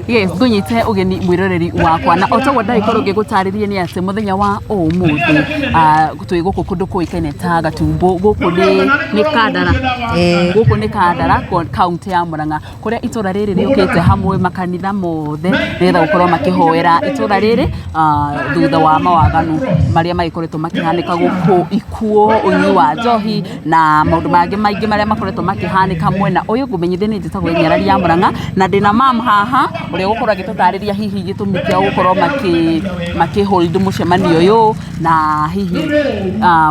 Yes, ngũnyite ũgeni mwĩroreri wakwa na o toguo ndagĩkorwo ngĩgũtarĩria nĩ atĩ mũthenya wa ũmũthĩ twĩ gũkũ kũndũ kũĩkaine ta Gatumbo gũkũ nĩ Kandara. Ĩĩ. Gũkũ nĩ Kandara kaunti ya Murang'a kũrĩa itũra rĩrĩ rĩũkĩte hamwe makanitha mothe nĩgetha gũkorwo makĩhoera itũra rĩrĩ thutha wa mawaganu marĩa magĩkoretwo makĩhanĩka gũkũ, ikuũ, ũnyui wa njohi na maũndũ mangĩ maingĩ marĩa makoretwo makĩhanĩka mwena ũyũ. Ngũmenyithie niĩ njĩtagwo Nyarari ya Murang'a na ndĩna mam haha ũrĩa ũgũkorwo agĩtũtarĩria hihi gĩtũmi kĩa gũkorwo makĩ hold mũcemanio ũyũ na hihi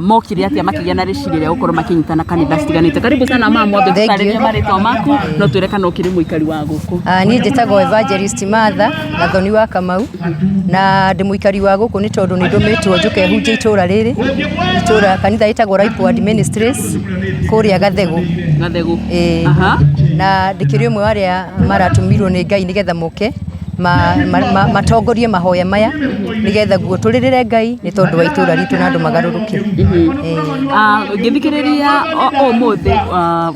mokire atĩa makĩgĩa na rĩciria rĩa gũkorwo makĩnyitana kanitha citiganĩte. Karibu sana mam, wambe Thank you. tũtarĩrie marĩtwa maku no twĩre kana ũkĩrĩ mũikari wa gũkũ. Niĩ njĩtagwo Evangelist Martha Gathoni wa Kamau na ndĩ mũikari wa gũkũ nĩ tondũ nĩ ndũmĩtwo njũke hunjie itũra rĩrĩ, itũra kanitha ĩtagwo Ripe Word Ministries kũrĩa Gathegũ. Gathegũ. Ĩĩ. Na ndĩkĩrĩ ũmwe wa arĩa maratũmirwo nĩ Ngai nĩgetha moke matongorie mahoya maya nĩgetha guo tũrĩrĩre Ngai nĩ tondũ wa itũra ritũ na andũ magarũrũke. Ĩĩ. Ngĩthikĩrĩria ũmũthĩ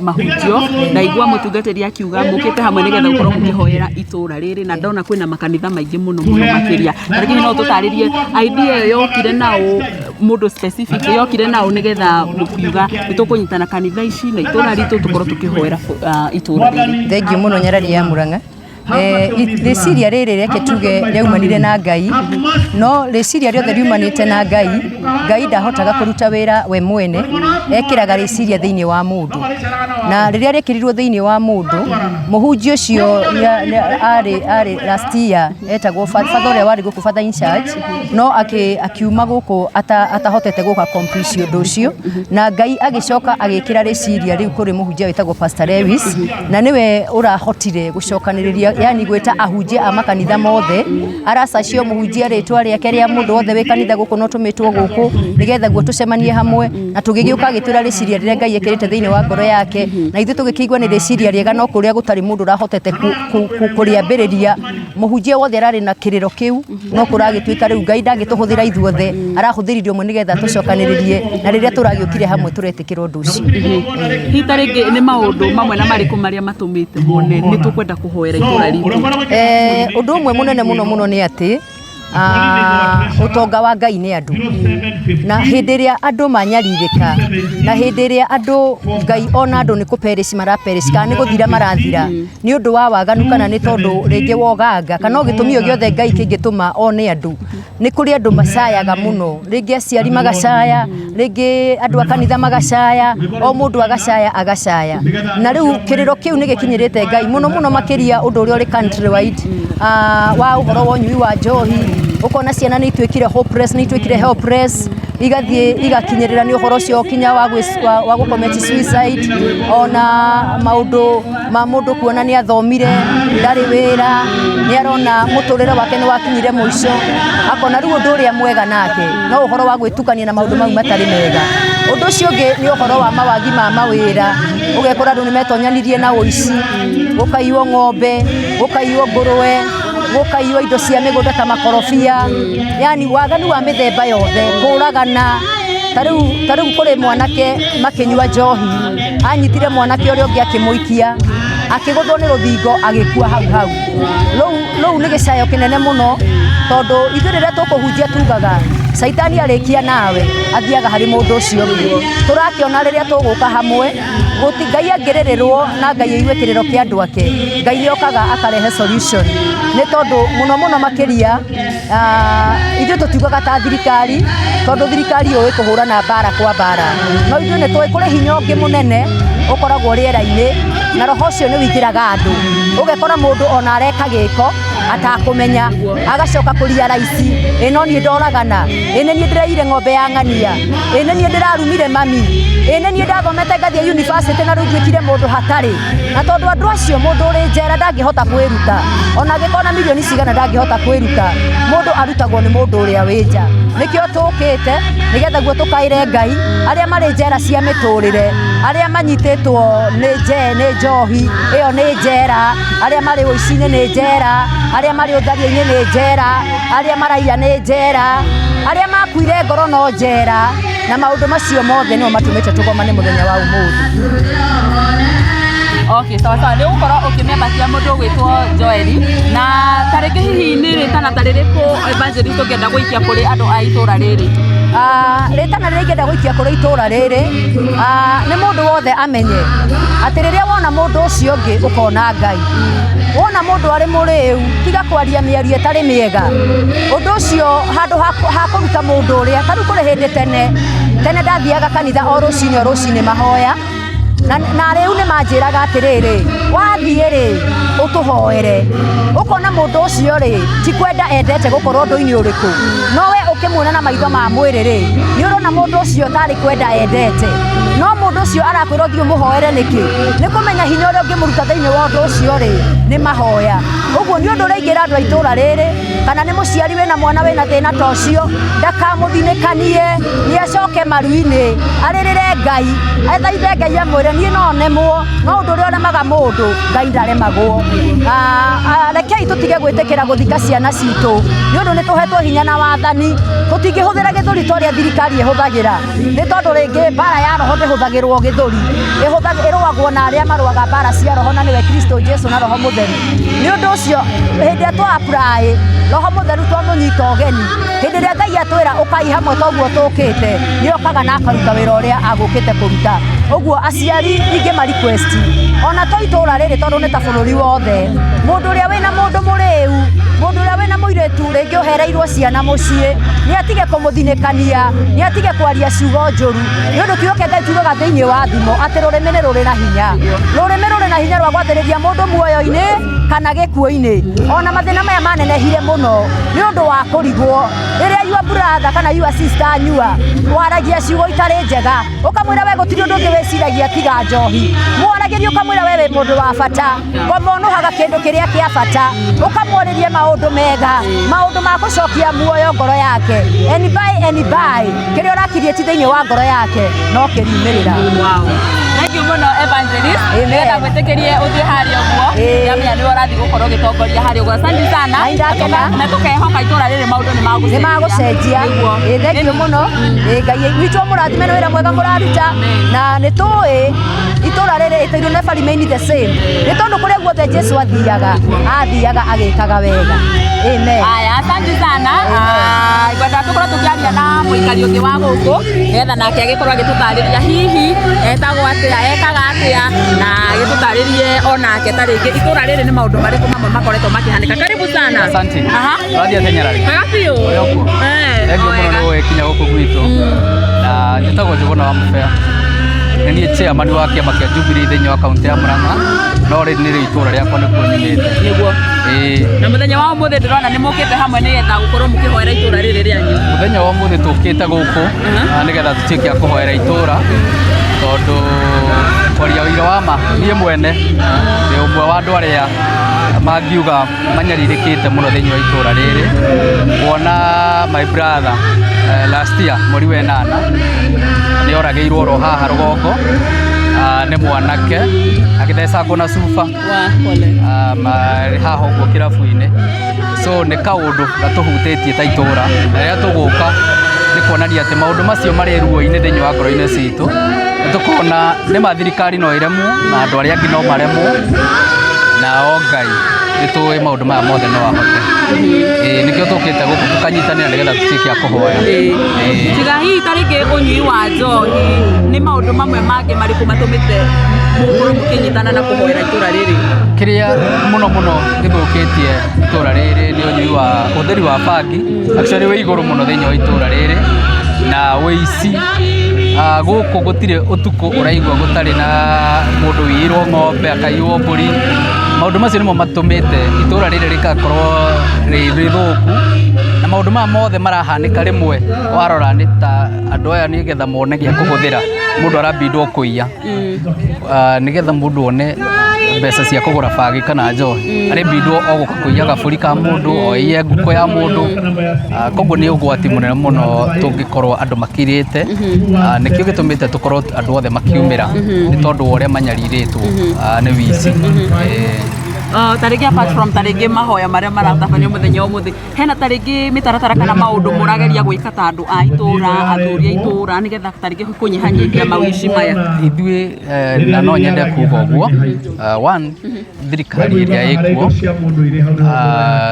mahunjio ndaigua mũtungatĩri akiuga mũkĩte hamwe nĩgetha gũkorwo mũkĩhoera itũra rĩrĩ na ndona kwĩna makanitha maingĩ mũno mũno makĩria. Na rĩngĩ no tũtarĩrie idea ĩyo yokire naũ mũndũ specific yokire naũ nĩgetha mũkiuga nĩ tũkũnyitana kanitha ici na itũra ritũ tũkorwo tũkĩhoera itũra rĩrĩ. Thengiũ mũno Nyarari ya Murang'a. Rĩciria rĩrĩ reke tuge rĩaumanire na Ngai, no rĩciria rĩothe riumanĩte na Ngai, Ngai ndahotaga kũruta wĩra we mwene, ekĩraga rĩciria thĩinĩ wa mũndũ. Na rĩrĩa rĩekĩrirwo thĩinĩ wa mũndũ, mũhunjia ũcio arĩ last year etagwo father ũrĩa warĩ gũkũ father in charge, no akiuma gũkũ atahotete gũka accomplish ũndũ ũcio, na Ngai agĩcoka agĩkĩra rĩciria rĩu kũrĩ mũhunjia wĩtagwo Pastor Lewis, na nĩwe ũrahotire gũcokanĩrĩria, yani gwĩta ahunjia a makanitha mothe, aracacio mũhunjia rĩtwa rĩake rĩa mũndũ wothe wĩ kanitha gũkũ na ũtũmĩtwo gũkũ, nĩgetha guo tũcemanie hamwe, na tũgĩgĩũka agĩtwĩra rĩciria rĩrĩa Ngai ekĩrĩte thĩinĩ wa ngoro yake, na ithuĩ tũgĩkĩigua nĩ rĩciria rĩega no kũrĩa gũtarĩ mũndũ ũrahotete kũrĩambĩrĩria, mũhunjia wothe ararĩ na kĩrĩro kĩu, no kũragĩtuĩka rĩu Ngai ndangĩtũhũthĩra ithuothe, arahũthĩrire ũmwe nĩgetha tũcokanĩrĩrie, na rĩrĩa tũragĩũkire hamwe tũretĩkĩra ũndũ ũcio. Hihi ta rĩngĩ nĩ maũndũ mamwe na marĩkũ marĩa matũmĩte muone nĩ tũkwenda kũhoera itũra ritũ? Ũndũ ũmwe mũnene mũno mũno nĩ atĩ ũtonga wa Ngai nĩ andũ, na hĩndĩ ĩrĩa andũ manyarirĩka, na hĩndĩ ĩrĩa andũ Ngai ona andũ nĩ kũ perish mara perish kana nĩ gũthira marathira nĩ ũndũ wa waganu kana nĩ tondũ rĩngĩ wa ũganga kana o gĩtũmi o gĩothe Ngai kĩngĩtũma one andũ, nĩ kũrĩ andũ macayaga mũno, rĩngĩ aciari magacaya, rĩngĩ andũ a kanitha magacaya, o mũndũ agacaya agacaya, na rĩu kĩrĩro kĩu nĩ gĩkinyĩrĩte Ngai mũno mũno makĩria ũndũ ũrĩa ũrĩ country wide wa ũhoro wa ũnyui wa njohi, ũkona ciana nĩ ituĩkire hopeless, nĩ ituĩkire helpless, igathiĩ igakinyĩrĩra nĩ ũhoro ũcio kinya wa gũ commit suicide, ona maũndũ ma mũndũ kuona nĩ athomire ndarĩ wĩra, nĩ arona mũtũrĩre wake nĩ wakinyire mũico, akona rĩu ũndũ ũrĩa mwega nake no ũhoro wa gwĩtukania na maũndũ mau matarĩ mega. Ũndũ ũcio ũngĩ nĩ ũhoro wa mawagi ma mawĩra, ũgekora andũ nĩ metonyanirie na ũici, gũkaiywo ng'ombe, gũkaiywo ngũrũwe, gũkaiywo indo cia mĩgũnda ta makorobia, yani waganu wa mĩthemba yothe, kũragana. Ta rĩu kũrĩ mwanake makĩnyua njohi, anyitire mwanake ũrĩa ũngĩ akĩmũikia, akĩgũthwo nĩ rũthingo agĩkua hau hau. Rĩu nĩ gĩcayo kĩnene mũno, tondũ ithuĩ rĩrĩa tũkũhunjia tugaga caitani arĩkia nawe athiaga harĩ mũndũ ũcio ũngĩ. Tũrakĩona rĩrĩa tũgũka hamwe, Ngai angĩrĩrĩrwo na Ngai aigue kĩrĩro kĩa andũ ake, Ngai nĩ okaga akarehe solution. Nĩ tondũ mũno mũno makĩria ithuĩ tũtiugaga ta thirikari, tondũ thirikari yũĩ kũhũrana mbara kwa mbara, no ithuĩ nĩ tũĩ kũrĩ hinya ũngĩ mũnene ũkoragwo rĩera-inĩ, na roho ũcio nĩ ũingĩraga andũ, ũgekora mũndũ ona areka gĩko atakũmenya, agacoka kũ realize ĩ no niĩ ndoragana, ĩ nĩ niĩ ndĩraiyire ng'ombe ya ng'ania, ĩ nĩ niĩ ndĩrarumire mami, ĩ nĩ niĩ ndathomete ngathiĩ university na rĩu nduĩkire mũndũ hatarĩ. Na tondũ andũ acio mũndũ ũrĩ njera ndangĩhota kwĩruta, ona angĩkorwo na mirioni cigana ndangĩhota kwĩruta, mũndũ arutagwo nĩ mũndũ ũrĩa wĩ nja. Nĩkĩo tũkĩte nĩgetha guo tũkaĩre Ngai arĩa marĩ njera cia mĩtũrĩre, arĩa manyitĩtwo nĩ njohi, ĩyo nĩ njera, arĩa marĩ ũici-inĩ nĩ njera, arĩa marĩ ũtharia-inĩ nĩ njera, arĩa maraiya nĩ njera, arĩa makuire ngoro no njera, na maũndũ macio mothe nĩmo matũmĩte tũgomane mũthenya wa ũmũthĩ. Okay, sawa sawa. Nĩ ũgũkorwo ũkĩmĩambatia mũndũ ũgwĩtwo Joel na Rĩngĩ hihi nĩ rĩtana ta rĩrĩkũ evangelist ũngĩenda gũikia kũrĩ andũ a itũra rĩrĩ? Rĩtana rĩrĩa ingĩenda gũikia kũrĩ itũra rĩrĩ, nĩ mũndũ wothe amenye atĩ rĩrĩa wona mũndũ ũcio ũngĩ ũkona Ngai. Wona mũndũ arĩ mũrĩu, tiga kwaria mĩario ĩtarĩ mĩega. Ũndũ ũcio handũ ha kũruta mũndũ ũrĩa, ta rĩu kũrĩ hĩndĩ tene, tene ndathiaga kanitha o rũcinĩ o rũcinĩ mahoya, na rĩu nĩ manjĩraga atĩrĩrĩ, wathiĩ rĩ, ũtũhoere. Ũkona mũndũ ũcio rĩ, ti kwenda endete gũkorwo ũndũ-inĩ ũrĩkũ, no we ũkĩmuona na maitho ma mwĩrĩ rĩ, nĩ ũrona mũndũ ũcio tarĩ kwenda endete. No mũndũ ũcio arakwĩra ũthiĩ ũmũhoere nĩkĩ? Nĩ kũmenya hinya ũrĩa ũngĩmũruta thĩinĩ wa ũndũ ũcio rĩ, nĩ mahoya. Ũguo nĩ ũndũ ũrĩa ingĩra andũ a itũra rĩrĩ, kana nĩ mũciari wĩna mwana wĩna thĩna ta ũcio, ndakamũthinĩkanie, nĩ acoke maru-inĩ, arĩrĩre Ngai, athaithe Ngai amwĩre niĩ no nemwo, no ũndũ ũrĩa ũremaga mũndũ, Ngai ndaremagwo. Rekei tũtige gwĩtĩkĩra gũthika ciana citũ, nĩ ũndũ nĩ tũhetwo hinya na wathani, tũtingĩhũthĩra gĩthũri ta ũrĩa thirikari ĩhũthagĩra, nĩ tondũ rĩngĩ mbara ya roho ndĩhũthagĩrwo gĩthũri, ĩrũagwo na arĩa marũaga mbara cia roho na nĩwe Kristo Jesu na Roho Mũtheru. Nĩ ũndũ ũcio hĩndĩ ĩrĩa twa apply Roho Mũtheru twamũnyita ũgeni, hĩndĩ ĩrĩa Ngai atwĩra ũkai hamwe toguo tũkĩte, nĩ okaga na akaruta wĩra ũrĩa agũkĩte kũruta. Ũguo aciari ingĩma request ona to itũra rĩrĩ tondũ nĩ ta bũrũri wothe, mũndũ ũrĩa wĩna mũndũ mũrĩu, mũndũ ũrĩa wĩna mũirĩtu rĩngĩ ũhereirwo ciana mũciĩ, nĩ atige kũmũthinĩkania, nĩ atige kwaria ciugo njũru, nĩ ũndũ kiugo kĩa Ngai kiugaga thĩinĩ wa thimo atĩ rũrĩmĩ nĩ rũrĩ na hinya. Rũrĩmĩ rũrĩ na hinya rwa gwathĩrĩria mũndũ muoyo-inĩ kana gĩkuũ-inĩ. Ona mathĩna maya manenehire mũno nĩ ũndũ wa kũrigwo. Rĩrĩa your brother kana your sister anyua, waragia ciugo itarĩ njega, ũkamwĩra we gũtirĩ ũndũ ũngĩ wĩciragia tiga njohi. Mwaragĩrie ũkamwĩra we wĩ mũndũ wa bata, ngoma ũnũhaga kĩndũ kĩrĩa kĩa bata, ũkamwarĩria maũndũ mega, maũndũ ma gũcokia muoyo ngoro yake. Anybody, kĩrĩa ũrakiriĩti thĩinĩ wa ngoro yake no kĩriumĩrĩra. Wow. Thank you mũno evangelist. Amen. Nĩgetha ngwĩtĩkĩrie ũthiĩ harĩa ũguo. Ĩĩ. Ndamenya nĩwe ũrathiĩ gũkorwo ũgĩtongoria harĩa ũguo. Asante sana. Nĩ ndakena. Na tũkehoka itũra rĩrĩ maũndũ nĩ magũcenjia. Nĩ magũcenjia. Nĩguo. Ĩĩ, thank you mũno. Ĩĩ, Ngai witũ amũrathime nĩ wĩra mwega mũraruta. Na nĩ tũĩ itũra rĩrĩ it will never remain the same. Nĩ tondũ kũrĩa guothe Jesu athiaga, athiaga agĩkaga wega. Amen. Aya, asante sana. Ngwenda tũkorwo tũkĩaria na mũikari ũngĩ wa gũkũ nĩgetha nake agĩkorwo agĩtũtarĩria hihi etagwo atĩa, ekaga atĩa, na agĩtũtarĩrie onake ta rĩngĩ itũra rĩrĩ nĩ maũndũ marĩkũ mamwe makoretwo makĩhanĩka. Karibu sana. Asante. Aha. Ũrathiĩ atĩa Nyarari? Wega biũ. Ũrĩ okuo? Eh, Thengiũ o mũno wega. nĩ gũgĩkinya gũkũ gwitũ. Na njĩtagwo Njũgũna wa Mũbea. Nĩ niĩ chairman wa kĩama kĩa Jubilee thĩinĩ wa kaunti ya Murang'a. No rĩrĩ nĩrĩo itũra rĩakwa nĩkuo nyumĩte. Nĩguo. Ĩĩ. Na mũthenya wa ũmũthĩ ndĩrona nĩ mũkĩte hamwe nĩgetha gũkorwo mũkĩhoera itũra rĩrĩ rĩanyu. Mũthenya wa ũmũthĩ tũkĩte gũkũ nĩgetha tũtuĩke a kũhoera itũra tondũ kwaria ũira wa ma niĩ mwene ndĩ ũmwe wa andũ arĩa mangiuga manyarirĩkĩte mũno thĩinĩ wa itũra rĩrĩ kuona my brother last year mweri wa ĩnana nĩ oragĩirwo oro haha rũgongo nĩ mwanake agĩthecangwo na cuba Wa, pole. Marĩ haha ũguo kĩrabu-inĩ. So nĩ kaũndũ gatũhutĩtie ta itũra na rĩrĩa tũgũka nĩ kuonania atĩ maũndũ macio marĩ ruo-inĩ thĩinĩ wa ngoro-inĩ citũ. Nĩ tũkona nĩ ma thirikari no ĩremwo na andũ arĩa angĩ no maremwo na o Ngai nĩ tũĩ maũndũ maya mothe no ahote. Ĩĩ nĩkĩo tũkĩte gũkũ tũkanyitanĩra nĩgetha tũtuĩke a kũhoya. Ĩĩ. Tiga hihi ta rĩngĩ ũnyui wa njohi nĩ maũndũ mamwe mangĩ marĩkũ matũmĩte mũkorwo mũkĩnyitana na kũhoera itũra rĩrĩ? Kĩrĩa mũno mũno gĩthũkĩtie itũra rĩrĩ nĩ ũnyui wa ũhũthĩri wa bangi actually wĩ igũrũ mũno thĩinĩ wa itũra rĩrĩ na ũici. Gũkũ gũtirĩ ũtukũ ũraigua gũtarĩ na mũndũ ũiyĩirwo ng'ombe akaiywo mbũri. Maũndũ macio nĩmo matũmĩte itũra rĩrĩ rĩgakorwo rĩ rĩthũku na maũndũ maya mothe marahanĩka rĩmwe warora nĩ ta andũ aya nĩgetha mone gĩa kũhũthĩra mũndũ arabindwo kũiya. Nĩgetha mũndũ one mbeca cia kũgũra bangi kana njohi arĩbindwo o gũka kũiya gabũri ka mũndũ o iye ngũkũ ya mũndũ. Koguo nĩ ũgwati mũnene mũno tũngĩkorwo andũ makirĩte. Nĩkĩo gĩtũmĩte tũkorwo andũ othe makiumĩra nĩ tondũ wa ũrĩa manyarirĩtwo nĩ wici. Ta rĩngĩ apart from ta rĩngĩ mahoya marĩa maratabanio mũthenya ũmũthĩ, hena ta rĩngĩ mĩtaratara kana maũndũ mũrageria gwĩka ta andũ a itũra, athuri a itũra, nĩgetha ta rĩngĩ kũnyihanyihia maũici maya? Ithuĩ na no nyende kuga ũguo, one, thirikari ĩrĩa ĩkuo,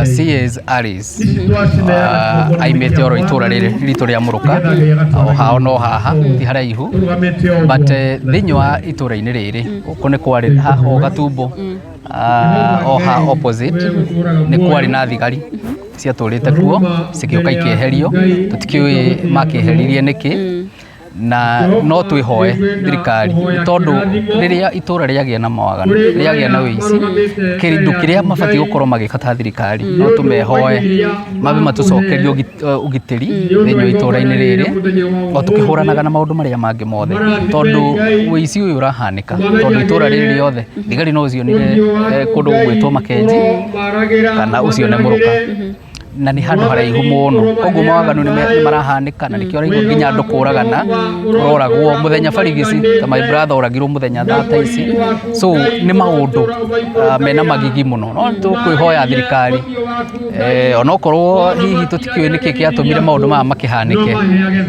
CS Alice, aimĩte oro itũra rĩrĩ ritũ rĩa Mũrũka, o hao no haha ti haraihu, but thĩinĩ wa itũra-inĩ rĩrĩ gũkũ nĩ kwarĩ haha o Gatumbo, o ha opposite nĩ kwarĩ na thigari ciatũrĩte kuo, cigĩũka ikĩeherio, tũtikĩũĩ makĩeheririe nĩkĩ. Na no twĩhoe thirikari, nĩ tondũ rĩrĩa itũra rĩagĩa na mawaganu, rĩagĩa na ũici, kĩndũ kĩrĩa mabatiĩ gũkorwo magĩka ta thirikari, no tũmehoe mambe matũcokerie ũgitĩri thĩinĩ wa itũra-inĩ rĩrĩ, o tũkĩhũranaga na maũndũ marĩa mangĩ mothe, tondũ ũici ũyũ ũrahanĩka tondũ itũra rĩrĩ rĩothe thigari no ũcionire kũndũ gũgwĩtwo Makenji kana ũcione Mũrũka, na nĩ handũ haraihu mũno, koguo mawaganu nĩ marahanĩka, na nĩkĩo ũraigua nginya andũ kũragana, ũroragwo mũthenya barigici, ta my brother oragirwo mũthenya thaa ta ici. So nĩ maũndũ mena magigi mũno, no tũkwĩhoya thirikari, onokorwo hihi tũtikĩũĩ nĩkĩ gĩatũmire maũndũ maya makĩhanĩke,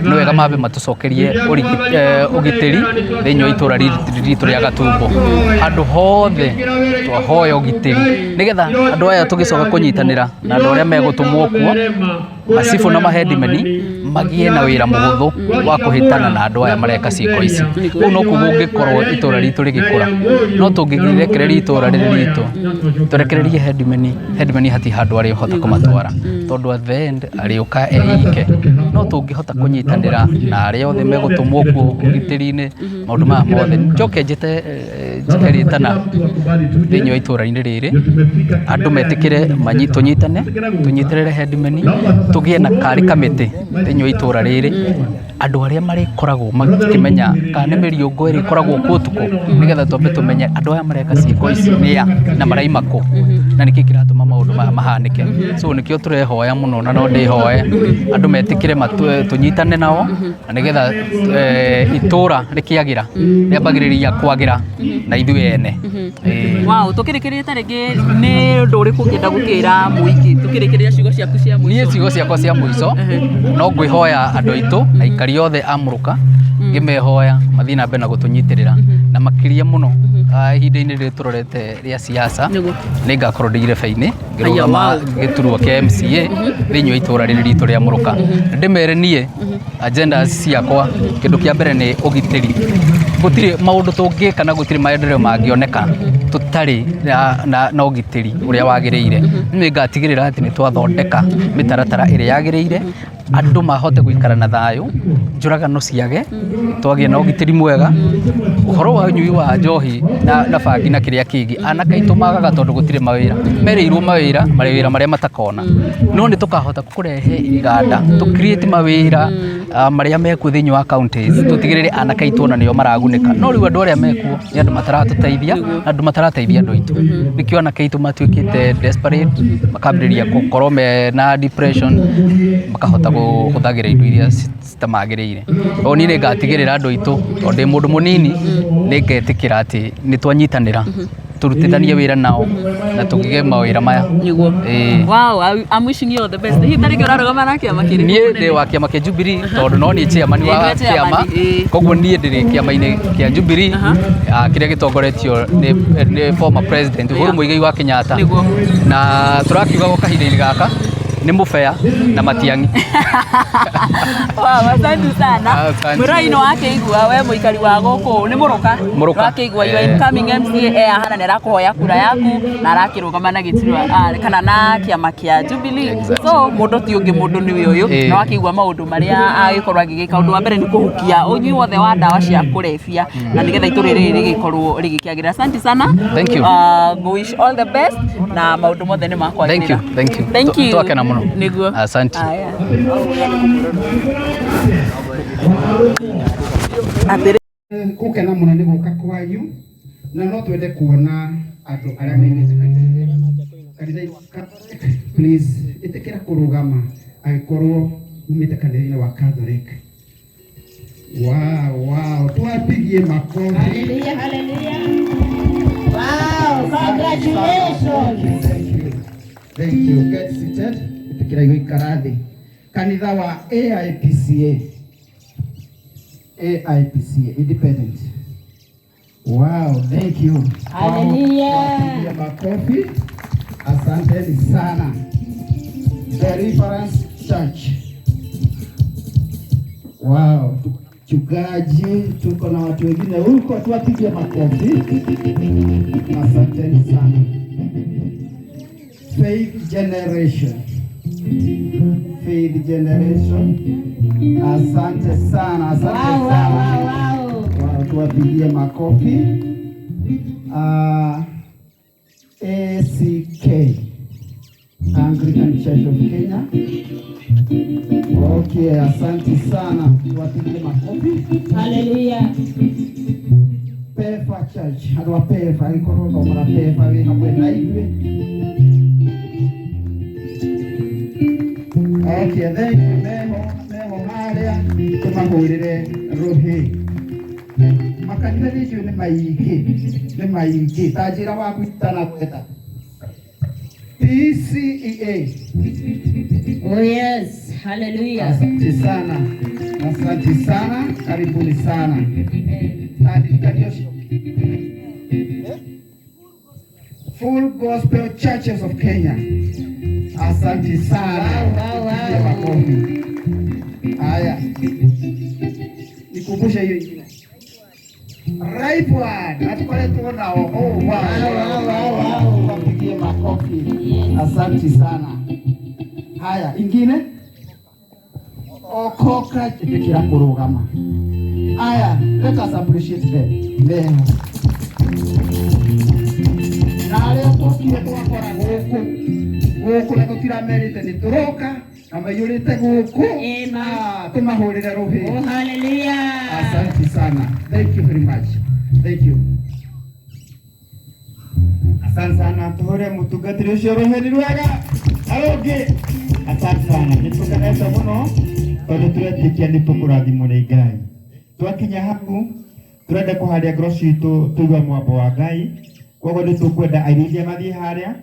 nĩ wega mambe matũcokerie ũgitĩri thĩinĩ wa itũra ritũ rĩa Gatumbo. Handũ hothe twahoya ũgitĩri, nĩgetha andũ aya tũgĩcoka kũnyitanĩra na andũ arĩa megũtũmwo kuo, macibũ na mahendimeni, magĩe na wĩra mũhũthũ wa kũhĩtana na andũ aya mareka ciĩko ici. Kũu nokuo kũngĩkorwo itũra ritũ rĩgĩkũra. No tũngĩrekereria itũra rĩrĩ ritũ, tũrekererie headman, headman hatirĩ handũ arĩhota kũmatwara, tondũ at the end arĩũka eike. No tũngĩhota kũnyitanĩra na arĩa othe megũtũmwo kuo ũgitĩri-inĩ, maũndũ maya mothe. Njoke njĩte njĩke rĩtana thĩinĩ wa itũra-inĩ rĩrĩ, andũ metĩkĩre tũnyitane, tũnyitĩrĩre headman, tũgĩe na karĩ kamĩtĩ thĩinĩ wa itũra rĩrĩ, andũ arĩa marĩkoragwo makĩmenya kana nĩ mĩriũngũ ĩrĩa ĩkoragwo kuo ũtukũ, nĩgetha twambe tũmenye andũ aya mareka ciĩko ici nĩa na maraima kũ, na nĩkĩ kĩratũma maũndũ maya mahanĩke. So nĩkĩo tũrehoya mũno, na no ndĩhoe andũ metĩkĩre tũnyitane nao, na nĩgetha itũra rĩkĩagĩra rĩambagĩrĩria kwagĩra na ithuĩ ene. Wow, tũkĩrĩkĩrĩria ta rĩngĩ nĩ ũndũ ũrĩkũ ũngĩenda gũkĩra mũingĩ tũkĩrĩkĩrĩria ciugo ciaku cia mũico? Niĩ ciugo ciakwa cia mũico no ngwĩhoya andũ aitũ na aikari othe a Mũrũka, ngĩmehoya mathiĩ na mbere na gũtũnyitĩrĩra, na makĩria mũno ihinda-inĩ rĩrĩ tũrorete rĩa siasa, nĩ ngakorwo ndĩ irebe-inĩ ngĩrũgama gĩturwa kĩa MCA thĩinĩ wa itũra rĩrĩ ritũ rĩa Mũrũka. Ndĩmere niĩ agenda ciakwa, kĩndũ kĩa mbere nĩ ũgitĩri. Gũtirĩ maũndũ tũngĩka na gũtirĩ maendeleo mangĩoneka tũtarĩ na ũgitĩri ũrĩa wagĩrĩire. Nĩ ngatigĩrĩra atĩ nĩ twathondeka mĩtaratara ĩrĩa yagĩrĩire, andũ mahote gũikara na thayũ, njũragano ciage, twagĩe na ũgitĩri mwega. Ũhoro wa ũnyui wa njohi na bangi na kĩrĩa kĩngĩ, anake aitũ magaga tondũ gũtirĩ mawĩra, merĩirwo mawĩra, mawĩra marĩa matakona. No nĩ tũkahota kũrehe iganda, tũ create mawĩra marĩa mekuo thĩinĩ wa counties, tũtigĩrĩre anake aitũ ona nĩo maragunĩka. No rĩu andũ arĩa mekuo nĩ andũ mataratũteithia, na andũ matarateithia andũ aitũ. Nĩkĩo anake aitũ matuĩkĩte desperate, makambĩrĩria gũkorwo mena depression, makahota kũhũthagĩra indo iria citamagĩrĩire. O niĩ nĩ ngatigĩrĩra andũ aitũ, tondũ ndĩ mũndũ mũnini, nĩ ngetĩkĩra atĩ nĩ twanyitanĩra, tũrutithanie wĩra nao na tũgĩe mawĩra maya. Nĩguo. Ĩĩ. Wow, I'm wishing you all the best. Hihi tarĩngĩ ũrarũgama na kĩama kĩrĩkũ? Niĩ ndĩ wa kĩama kĩa Jubilee, tondũ no niĩ chairman wa Ĩĩ, nĩwe chairman, kĩama, ĩĩ. koguo niĩ ndĩrĩ kĩama-inĩ kĩa Jubilee, kĩrĩa gĩtongoretio nĩ former president Uhuru Muigai wa Kenyatta. Nĩguo. Na tũrakiuga gwa kahinda-inĩ gaka nĩ mũbea na Matiang'i. Wow, asante sana. Asante. Mwĩrori nĩ wakĩigua we mũikari wa gũkũ nĩ Mũrũka. Mũrũka. Wakĩigua your incoming MCA e haha na nĩ arakũhoya kura yaku na arakĩrũgama na gĩturwa kana na kĩama kĩa Jubilee. So mũndũ ti ũngĩ, mũndũ nĩwe ũyũ. Na wakĩigua maũndũ marĩa agĩkorwo agĩgĩka. Ũndũ wa mbere nĩ kũhukia ũnyui wothe wa ndawa cia kũrebia na nĩgetha itũra rĩrĩ rĩgĩkorwo rĩgĩkĩagĩrĩra. Asante sana. Thank you. Wish all the best na maũndũ mothe nĩ makwagĩrĩra. Thank you, thank you. Thank you. Twakena mũno. Nĩguo. Asante. Aya. Atĩrĩ. Gũkena mũno nĩ gũka kwanyu, na no twende kuona andũ arĩa maimĩte kanitha. Please ĩtĩkĩra kũrũgama angĩkorwo umĩte kanitha-inĩ wa Catholic. Wow, wow, twapigie makofi. Haleluya, haleluya. Wow. Congratulations. Thank you. Thank you. Get seated. Itikira gũikara thĩ. Kanitha wa AIPCA. AIPCA Independent. Wow, thank you. Hallelujah. Wapigie makofi. Asanteni sana. The Reference Church. Wow, mchungaji, tuko na watu wengine huko, tuwapigie makofi. Asanteni sana. Faith Generation. Faith Generation. Asante sana, asante sana. Wow. Wow, tuwapigie makofi. ACK Anglican Church of Kenya. Okay, asante sana. Tuwapigie makofi. Hallelujah. Pefa Church, andũ a Pefa, angĩkorwo thomara Pefa wĩ hamwe na ithuĩ. Okay, thank you. Meho, meho harĩa tũmahũrĩre rũhĩ. Makanitha nĩ njũĩ nĩ maingĩ, nĩ maingĩ. Ta njĩra waku itanagweta. PCEA. Oh yes. Hallelujah. Asante sana, asante sana, karibuni sana. Andikania ũcio. Full Gospel Churches of Kenya. Asante sana. Wow. Pigia makofi. Haya, nikumbushe hiyo ingine. Rightward, hatukoretwo nao. Oh, wow. Wow. Wapigie makofi. Asante sana. Haya, ingine okoka ĩtĩkĩra kũrũgama. Haya, let us appreciate them. Meho. Na arĩa tũkire twakora gũkũ gũkũ na tũtiramerĩte nĩ tũroka na maiyũrĩte gũkũ. Amen. Ah, tũmahũrĩre rũhĩ. Oh, hallelujah. Asante sana. Thank you very much. Thank you. Asante sana tuhure mutungatiri ucio ruheri rwega arũngĩ. Asante sana, nĩ tũkenete mũno tondũ tũretĩkia nĩ tũkũrathimwo nĩ Ngai. Twakinya hau tũrenda kũharia ngoro citũ tũigue mwambo wa Ngai, koguo nĩ tũkwenda airĩria mathiĩ harĩa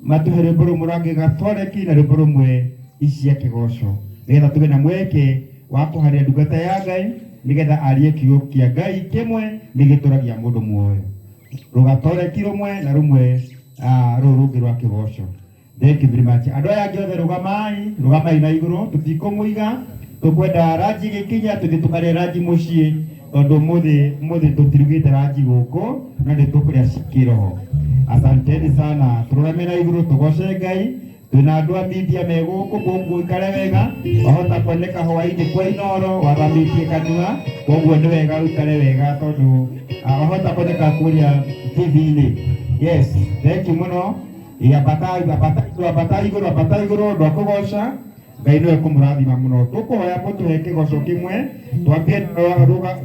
matũhe rwĩmbo rũmwe rwa gĩgatoreki na rwĩmbo rũmwe ici cia kĩgoco, nĩgetha tũgĩe na mweke wa kũharia ndungata ya Ngai, nĩgetha arie kiugo kĩa Ngai kĩmwe nĩ gĩtũragia mũndũ muoyo, rũgatoreki rũmwe na rũmwe rũrũ rũngĩ rwa kĩgoco. Thank you very much. Andũ aya angĩ othe rũgamai, rũgamai na igũrũ, tũtikũmũiga, tũkwenda ranji gĩkinya tũthiĩ tũkarĩe ranji mũciĩ, tondũ ũmũthĩ ũmũthĩ tũtirugĩte ranji gũkũ na nĩ tũkũrĩa kĩroho. Asanteni sana, tũrũgame na igũrũ tũgoce Ngai. Twĩna andũ a media me gũkũ, koguo ũikare wega, wahota kuoneka hwaĩ-inĩ kwa Inoro wathamĩtie kanua, koguo nĩ wega ũikare wega tondũ wahota kuoneka kũrĩa TV-inĩ. Yes, thank you mũno. Ambata ambata ambata igũrũ, ambata igũrũ, ũndũ wa kũgoca Ngai nĩwe kũmũrathima mũno. Tũkũhoya mũtũhe kĩgoco kĩmwe,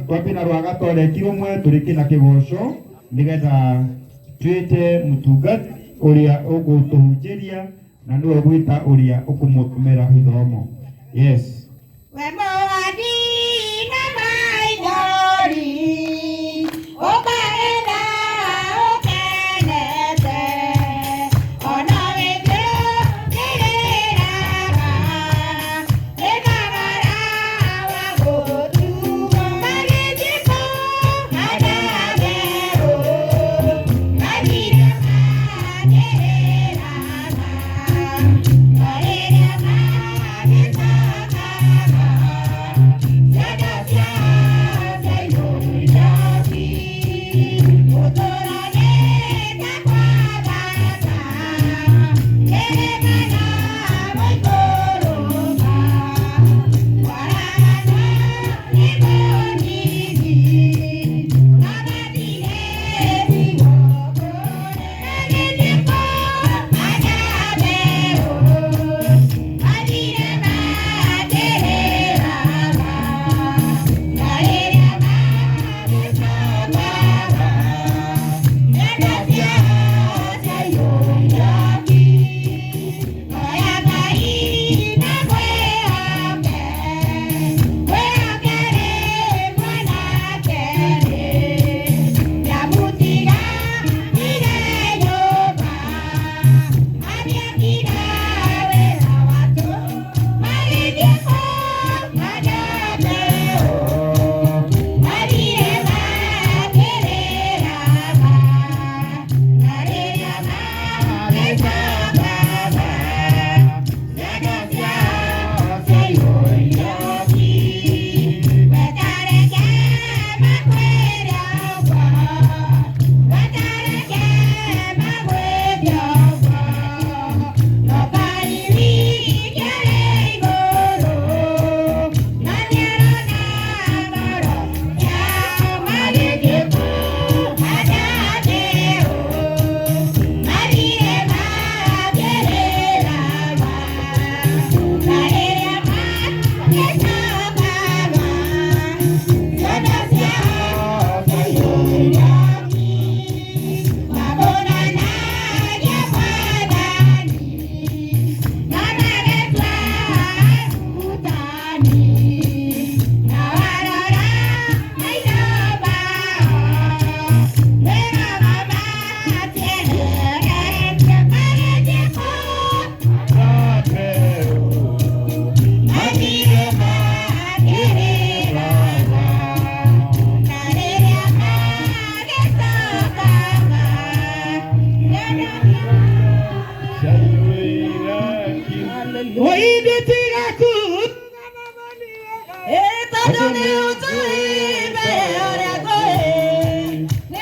twambie na rwa gatoreki rũmwe tũrĩkie na kĩgoco, nĩgetha twĩte mũtungati ũrĩa ũgũtũhunjĩria na nĩwe ũgwĩta ũrĩa ũkũmũtũmĩra ithomo. Yes. We mũhandi na maithori, ũkagetha ũkenete, ona wĩthiũ nĩrĩraga, nĩ wa gũtuo magĩthiĩ kũhanda mbeũ, mathire makĩrĩraga, no rĩrĩa magĩcokaga.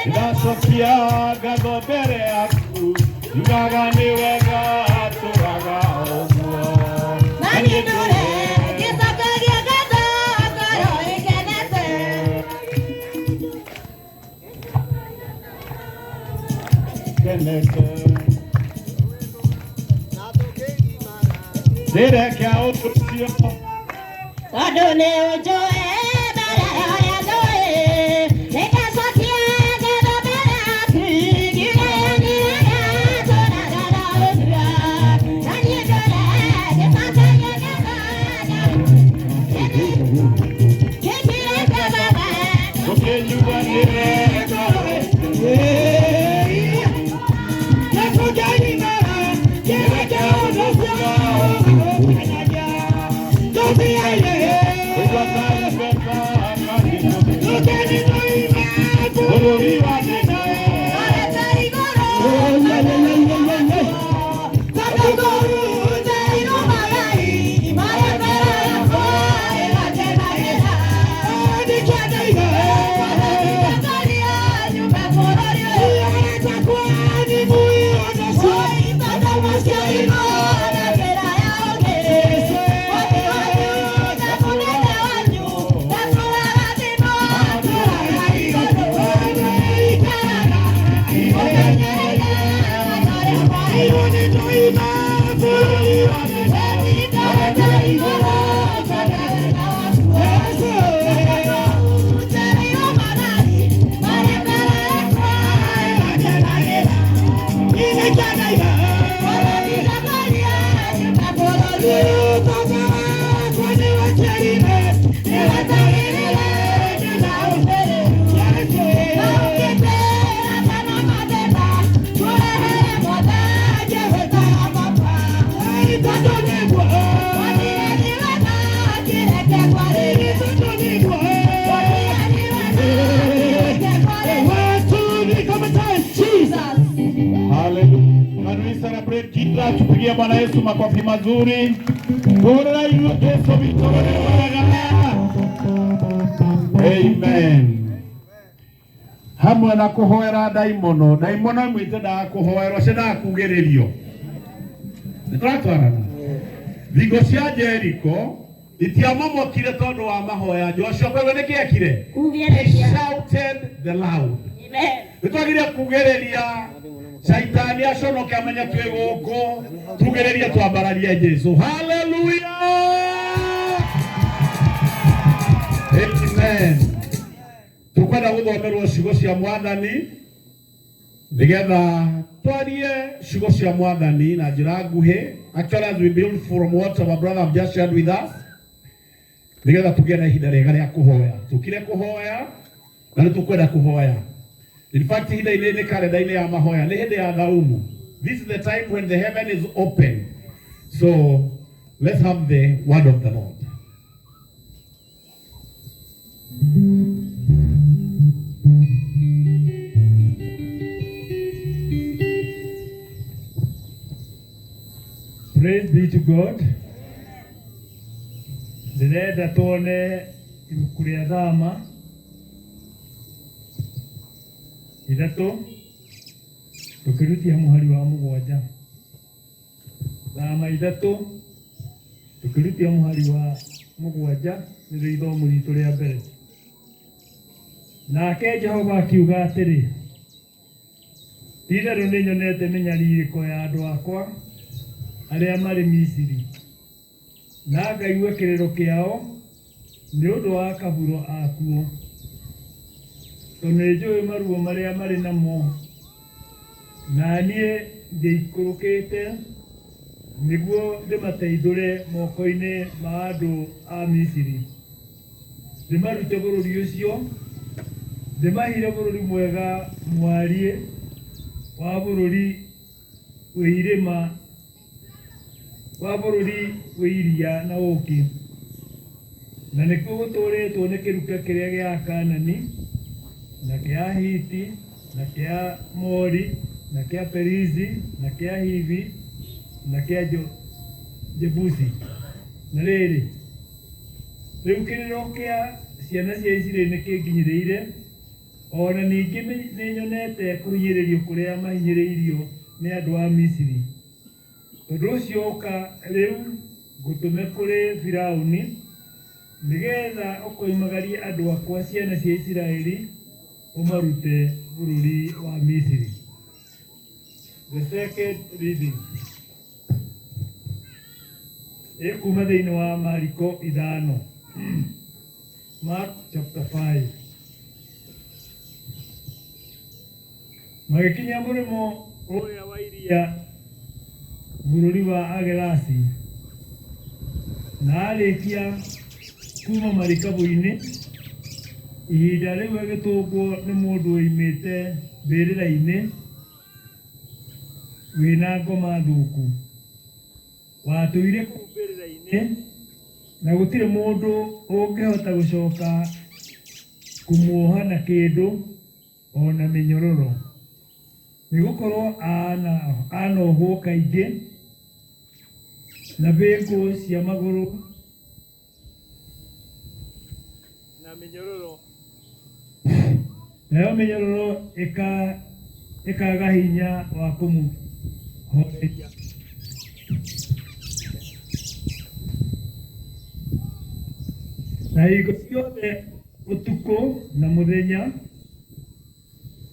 Ndacokia ngatho mbere yaku njugaga nĩ wega tũraga ũguo Na niĩ ndũre ngĩcokagia ngatho ngoro ĩkenete. Kenete ndĩrekia ũndũ ũcio. Tondũ nĩ ũnjũĩ mbere ya ũrĩa njũĩ, nĩngacokia ngatho mbere yaku, ngiuge nĩ wega tũraga na ũguo. Na niĩ ndũre ngĩcokagia ngatho ngĩkirĩte baba. Tũkĩnyuanĩre bũrũri wa Arete igũrũ, tondũ kũhunjĩirwo magai, marĩa mbere yakwa ĩmakenagĩra. Ndikaria nyume bũrũri ũyũ. Oi, tondũ maciarirwo na njĩra ya ũũgĩ. Mwathi wanyu na mũnene wanyu, ndatũũraga thĩ no atũũraga igũrũ. Ikaraga ũmenyereire ũrĩa Hallelujah. Can we celebrate Jesus? Tupigie Bwana Yesu makofi mazuri. Bora iwe Yesu vitoro Amen. Hamwe na kuhoera ndaimono, ndaimono imwe itendaga kuhoerwo ciendaga kugĩrĩrio. Nĩtũratwarana. Thingo cia Jeriko itiamomokire tondũ wa mahoya. Joshua koguo nĩkĩ ekire? He shouted the loud. Nĩtwagire kugĩrĩria caitani aconoke amenye twĩ gũkũ tugĩrĩrie twambararie Jesu. Haleluya, amen. Tukwenda gũthomerwo ciugo cia mwathani nigetha twarie ciugo cia mwathani na njĩra nguhĩ. Actually, as we build from what our brother have just shared with us, nigetha tũgĩe na ihinda rĩega rĩa kũhoya. Tũkire kũhoya na nĩ tũkwenda kũhoya. In fact, ihinda-inĩ nĩ karenda-inĩ ya mahoya, nĩ hĩndĩ ya thaumu. This is the time when the heaven is open. So let's have the word of the Lord. Praise be to God. Ndĩrenda tuone ibuku rĩa Thama 3 tũkĩrutia mũhari wa 7. Thama 3 tũkĩrutia mũhari wa 7 nĩrĩo ithomo ritũ rĩa mbere. Nake Jehova akiuga atĩrĩ, ti-itherũ nĩnyonete mĩnyarirĩko ya andũ akwa arĩa marĩ Misiri, na ngaigua kĩrĩro kĩao nĩ ũndũ wa kaburo akuo, tondũ nĩnjũũĩ maruo marĩa marĩ namo, na niĩ ngĩikũrũkĩte nĩguo ndĩmateithũre moko-inĩ ma andũ a Misiri, ndĩmarute bũrũri ũcio, ndĩmahire bũrũri mwega mwariĩ wa bũrũri wĩ irĩma wa bũrũri wĩ iria na ũũkĩ, na nĩkuo gũtũũrĩtwo nĩ kĩruka kĩrĩa gĩa Kaanani na kĩa Hiti na kĩa Mori na kĩa Perizi na kĩa Hivi na kĩa Jebusi. Na rĩrĩ, rĩu kĩrĩro kĩa ciana cia Isiraeli nĩkĩnginyĩrĩire, o na ningĩ nĩnyonete kũhinyĩrĩrio kũrĩa mahinyĩrĩirio nĩ andũ a Misiri. Tondũ ũcio ũka rĩu ngũtũme kũrĩ Firaũni, nĩgeetha ũkoimagarie andũ akwa ciana cia Isiraeli ũmarute bũrũri wa Misiri. The second reading ĩkuma thĩinĩ wa Mariko 5, Mark chapter 5. Magĩkinya mũrĩmo ũrĩa wa iria bũrũri wa Agerasi, na arĩkia kuma marikabu-inĩ, ihinda rĩu agĩtũngwo nĩ mũndũ woimĩte mbĩrĩra-inĩ wĩna ngoma thũku, watũire kũu mbĩrĩra-inĩ, na gũtirĩ mũndũ ũngĩhota gũcoka kũmuoha na kĩndũ o na mĩnyororo, nĩgũkorwo anohwo kaingĩ na bĩngũ cia magũrũ na mĩnyororo, nayo mĩnyororo ĩkaga hinya wa kũmũhoreria. Na hingo ciothe ũtukũ na mũthenya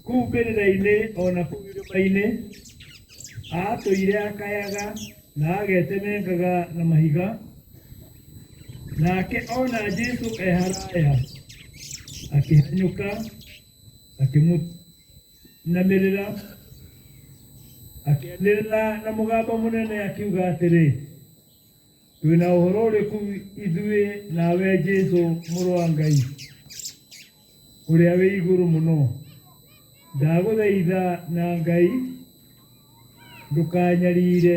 kũu mbĩrĩra-inĩ o na kũu irĩma-inĩ aatũire akayaga na agetemengaga na mahiga. Nake ona Jesũ e haraya, akĩhanyũka akĩmũinamĩrĩra, akĩanĩrĩra na mũgambo mũnene akiuga atĩrĩ, twĩna ũhoro ũrĩkũ ithuĩ nawe Jesũ mũrũ wa Ngai ũrĩa wĩ igũrũ mũno? Ndagũthaitha na Ngai ndũkanyarire,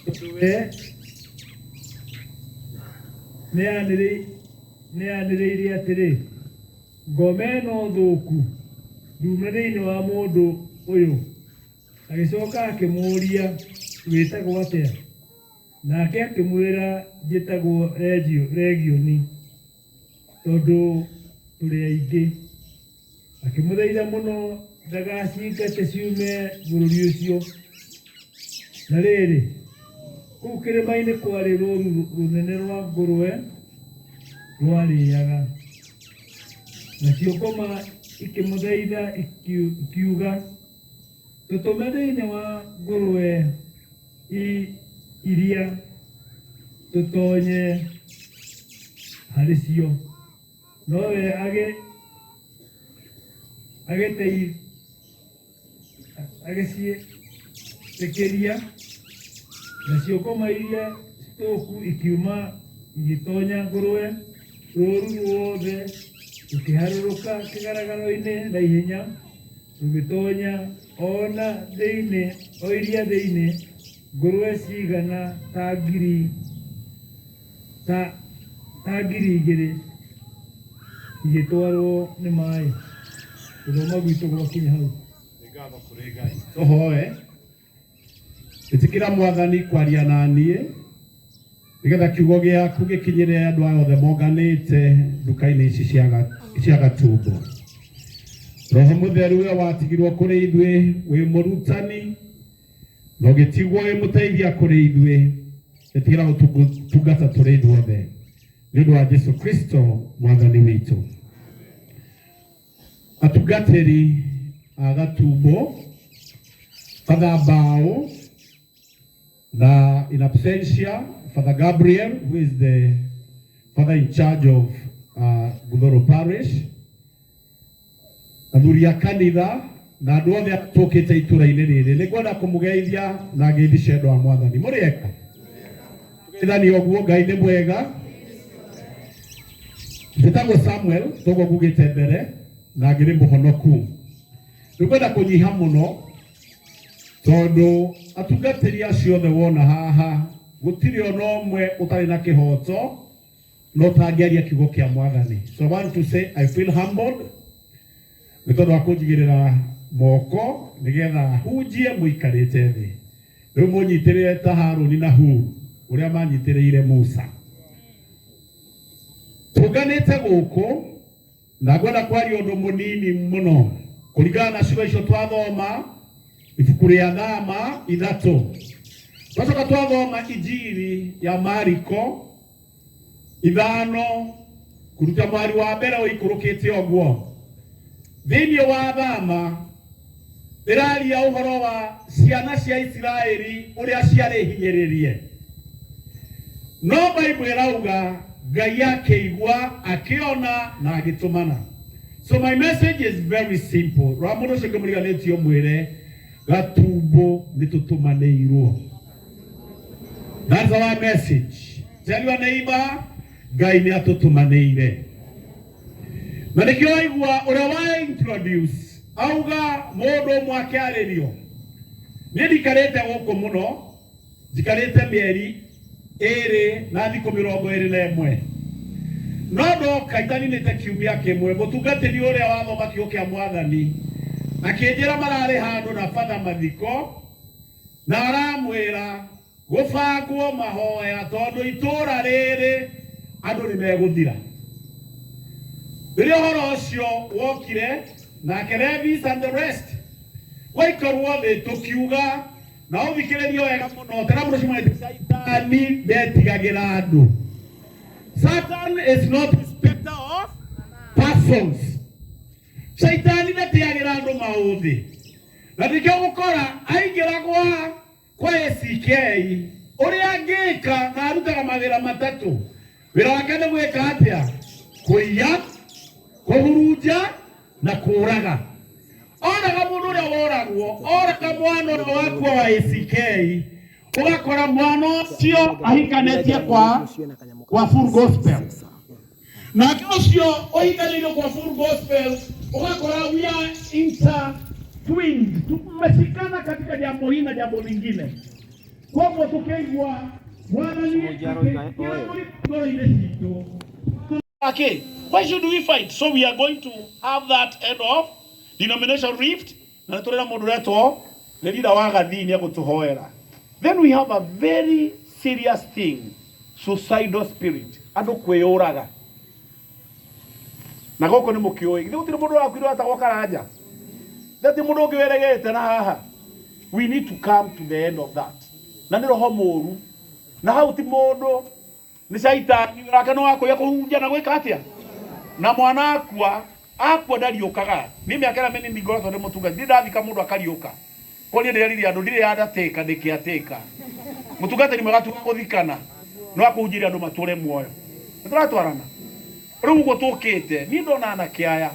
tondũ we nĩanĩrĩire atĩrĩ, ngoma ĩno thũku nduma thĩinĩ wa mũndũ ũyũ. Agĩcoka akĩmũũria, wĩtagwo atĩa? Nake akĩmwĩra, njĩtagwo Legioni, tondũ tũrĩ aingĩ. Akĩmũthaitha mũno ndagacingate ciume bũrũri ũcio. Na rĩrĩ, kũu kĩrĩma-inĩ kwarĩ rũũru rũnene rwa ngũrwe rwarĩaga. Nacio ngoma ikĩmũthaitha ikiuga, tũtũme thĩinĩ wa ngũrwe iria tũtonye harĩ cio. Nowe agĩciĩtĩkĩria, nacio ngoma iria citũku ikiuma igĩtonya ngũrwe, rũũru ruothe rũkĩharũrũka kĩgaragaro-inĩ na ihenya, rũgĩtonya o na thĩinĩ o iria thĩinĩ, ngũrwe cigana ta 2,000 igĩtwarwo nĩ maĩ. Gũthoma gwitũ gwakinya hau. Nĩ ngatho kũrĩ Ngai. Tũhoe. Ĩtĩkĩra Mwathani kwaria na niĩ nĩgetha kiugo gĩaku gĩkinyĩre andũ aya othe monganĩte nduka-inĩ ici cia Gatumbo. Roho Mũtheru we watigirwo kũrĩ ithuĩ wĩ mũrutani na ũgĩtigwo wĩ mũteithia kũrĩ ithuĩ, ĩtĩkĩra gũtungata tũrĩ ithuothe nĩ ũndũ wa Jesu Kristo Mwathani witũ. Atungatĩri a Gatumbo, Father Mbao, na in absentia Father Gabriel, who is the father in charge of Guthoro Parish, athuri a kanitha na andũ othe tũkĩte itũra-inĩ rĩrĩ, nĩ ngwenda kũmũgeithia na ngeithi cia andũ a Mwathani. Mũrĩ ega? Tũgeithanie ũguo, Ngai nĩ mwega. Njĩtagwo Samuel, toguo ngugĩte mbere, na ngĩrĩ mũhonoku. Nĩ ngwenda kũnyiha mũno tondũ atungatĩri acio othe wona haha gũtirĩ ona ũmwe ũtarĩ na kĩhoto na ũtangĩaria kiugo kĩa Mwathani. So I want to say I feel humbled nĩ tondũ wa kũnjigĩrĩra moko nĩgetha hunjie mũikarĩte thĩ. Rĩu mũnyitĩrĩre ta Harũni na Huru ũrĩa manyitĩrĩire Musa. Tũnganĩte gũkũ na ngwenda kwaria ũndũ mũnini mũno kũringana na ciugo icio twathoma ibuku rĩa Thama 3, twacoka twathoma Injiri ya Mariko 5 kũruta mwari wa mbere ũikũrũkĩte ũguo. Thĩinĩ wa Thama ĩraria ũhoro wa ciana cia Isiraeli ũrĩa ciarĩ hinyĩrĩrie, no Bible ĩrauga Ngai akĩigua, akĩona na agĩtũmana. So my message is very simple. Rora mũndũ ũcio ũngĩmũriganĩtie ũmwĩre gatumbo nĩ tũtũmanĩirwo. That's our message. Tell your neighbor, Ngai nĩ atũtũmanĩire. Na nĩkĩo waigua ũrĩa wa introduce auga mũndũ ũmwe akĩarĩrio. Niĩ ndikarĩte gũkũ mũno, njikarĩte mĩeri 2 na thikũ 21. No ndoka itaninĩte kiumia kĩmwe, mũtungatĩri ũrĩa wathoma kiugo kĩa Mwathani akĩnjĩra mararĩ handũ na batha mathiko, na aramwĩra gũbangwo mahoya tondũ itũũra rĩrĩ andũ nĩ megũthira. Rĩrĩa ũhoro ũcio wokire, nake Levis and the rest waikarwo thĩ tũkiuga na ũthikĩrĩrie wega mũno, tena mũndũ ũcio mwete Shaitani ndetigagĩra andũ. Satan is not respecter of persons. Shaitani ndetigagĩra andũ maũthĩ, na nĩkĩo gũkora aingĩra kwa ACK ũrĩa angĩka na arutaga mawĩra matatũ. Wĩra wake nĩ gwĩka atĩa? Kũiya, kũhurunja na kũraga. Oraga mũndũ ũrĩa woragwo, oraga mwana ũrĩa wakua wa ACK, ũgakora mwana ũcio ahikanĩtie kwa Full Gospel. Nake ũcio ũhikanĩire kwa Full Gospel, ũgakora we are intertwined, tumeshikana katika jambo hili na jambo lingine. Koguo tukĩigua Mwathani akĩingĩra ngoro-inĩ citũ. Okay, why should we fight? So we are going to have that end of denomination rift. Na nĩtũrĩ na mũndũ ũretwo nĩ leader wa Gathii nĩ egũtũhoera. Then we have a very serious thing, suicidal spirit. Andũ kwĩyũraga. Na gũkũ nĩ mũkĩũĩ. Githĩ gũtirĩ mũndũ wakuire wetagwo Karanja? Githĩ ti mũndũ ũngĩ wĩregete na haha? We need to come to the end of that. Na nĩ roho mũũru. Na hau ti mũndũ, nĩ caitani wĩra wake nĩ wa kũiya, kũhunjia na gwĩka atĩa? Na mwana akua, akua ndariũkaga. Niĩ mĩaka ĩrĩa mĩnini ngoretwo ndĩ mũtungati, ndirĩ ndathika mũndũ akariũka. Koguo niĩ ndĩreririe andũ ndirĩ andatĩka ndĩkĩatĩka. Mũtungatĩri mwega ti wa gũthikana, nĩ wa kũhunjĩria andũ matũre muoyo. Nĩ tũratwarana? Rĩu ũguo tũkĩte, niĩ ndona anake aya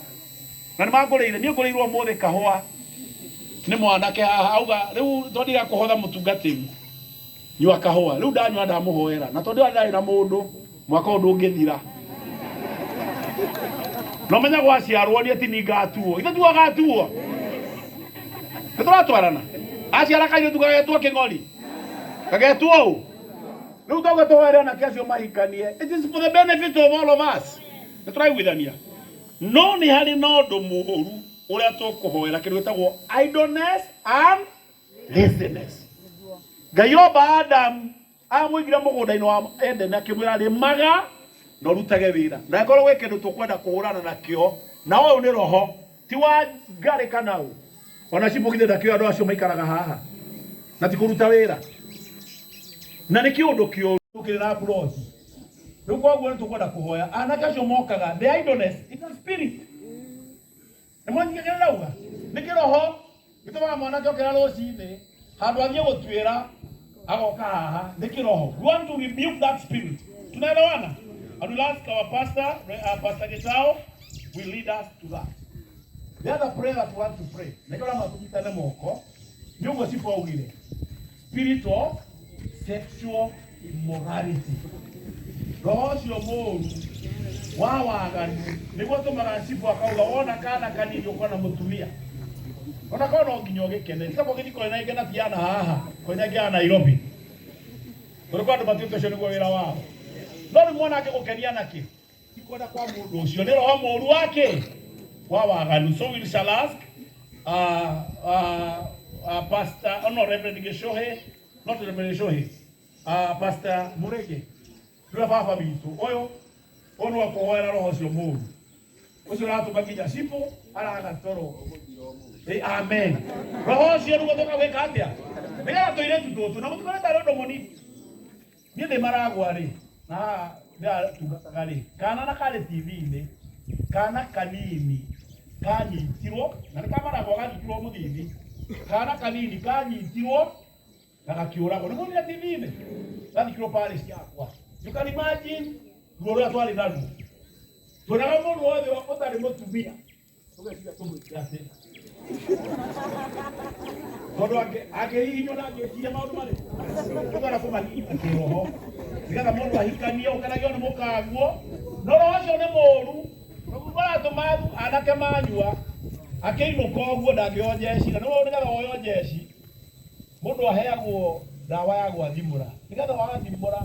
na nĩ mangũrĩire, niĩ ngũrĩirwo ũmũthĩ kahũa nĩ mwanake haha auga rĩu twandira kũhotha mũtungatĩri nyua kahũa. Rĩu ndanyua ndamũhoera, na tondũ ndarĩ na mũndũ mwaka ũyũ ndũngĩthira. No menya gwaciarwo niĩ ti ningatuo, ithe tuo agatuo. Nĩ tũratwarana? Aciara kairĩtu gagetwo kĩng'ori, gagetwo ũ? Rĩu tauga tũhoere anake acio mahikanie. It is for the benefit of all of us. Nĩ tũraiguithania? No nĩ harĩ na ũndũ mũũru ũrĩa tũkũhoera kĩndũ gĩtagwo idleness and laziness. Ngai omba Adamu amũigire mũgũnda-inĩ wa Eden akĩmwĩra rĩmaga na ũrutage wĩra. Na angĩkorwo gwĩ kĩndũ tũkwenda kũhũrana nakĩo, na ũyũ nĩ roho ti wa ngarĩ kana ũ. Ona cibũ githĩ ndakĩũĩ andũ acio maikaraga haha na ti kũruta wĩra, na nĩ kĩũndũ kĩũru kĩrĩ na ploti. Rĩu koguo nĩ tũkwenda kũhoya anake acio mokaga, the idleness is a spirit. Nĩ mwanyita kĩrĩa ndauga? Nĩ kĩroho gĩtũmaga mwanake okĩra rũcinĩ handũ athiĩ gũtuĩra agoka haha, nĩ kĩroho. We want to rebuke that spirit. Tunaelewana? And we'll ask our pastor, Pastor Gitao, will lead us to that. The other prayer that we want to pray, nĩkĩo matũnyitane moko, nĩ ũguo cibũ augire, spirit of sexual immorality. Roho ũcio mũũru wa waganu nĩguo tũmaga cibũ akauga wona kana kanini ũkona mũtumia ona korwo no nginya ũgĩkene tiga gũgĩthiĩ koinange na tiana haha koinange ya Nairobi tondũ kwa andũ matuĩte ũcio nĩguo wĩra wao. No rĩu mwana angĩgũkenia nakĩ? Ti kwenda kwa mũndũ ũcio, nĩ roho mũũru wake wa waganu. So we shall ask Pastor, oh no, Reverend Gichohi. No tũremere cohi. Ah, Pastor Murege nĩwe baba witũ ũyũ ũyũ nĩwe kũhoera roho ũcio mũru ũcio ũratũma nginya cibũ araga toro. Ĩ, amen. Roho ũcio nĩguo tũka gwĩka atĩa nĩgetha tũirĩtu tũtũ na mũtikore tarĩ ũndũ mũnini. Niĩ ndĩ maragwa rĩ na haha ndĩratungataga rĩ kana na karĩ TV-inĩ kana kanini kanyitirwo na nĩ kamaragwa ganyitirwo mũthithi kana kanini kanyitirwo na gakiũragwo nĩ muonire TV-inĩ gathikirwo parish yakwa. You can imagine ruo rũrĩa twarĩ naruo. Tuonaga mũndũ wothe ũtarĩ mũtumia tũgeciria tũmwĩke atĩa tondũ angĩhihinywo na angĩciria maũndũ marĩkũ tũkona kũmahihinya kĩroho nĩgetha mũndũ ahikanie ũkenagio nĩ mũkaguo no roho ũcio nĩ mũru maratũma anake manyua akĩinũka ũguo ndangĩoyo njeci na nĩguo nĩgetha woyo njeci mũndũ aheagwo ndawa ya gwathimũra nĩgetha wathimũra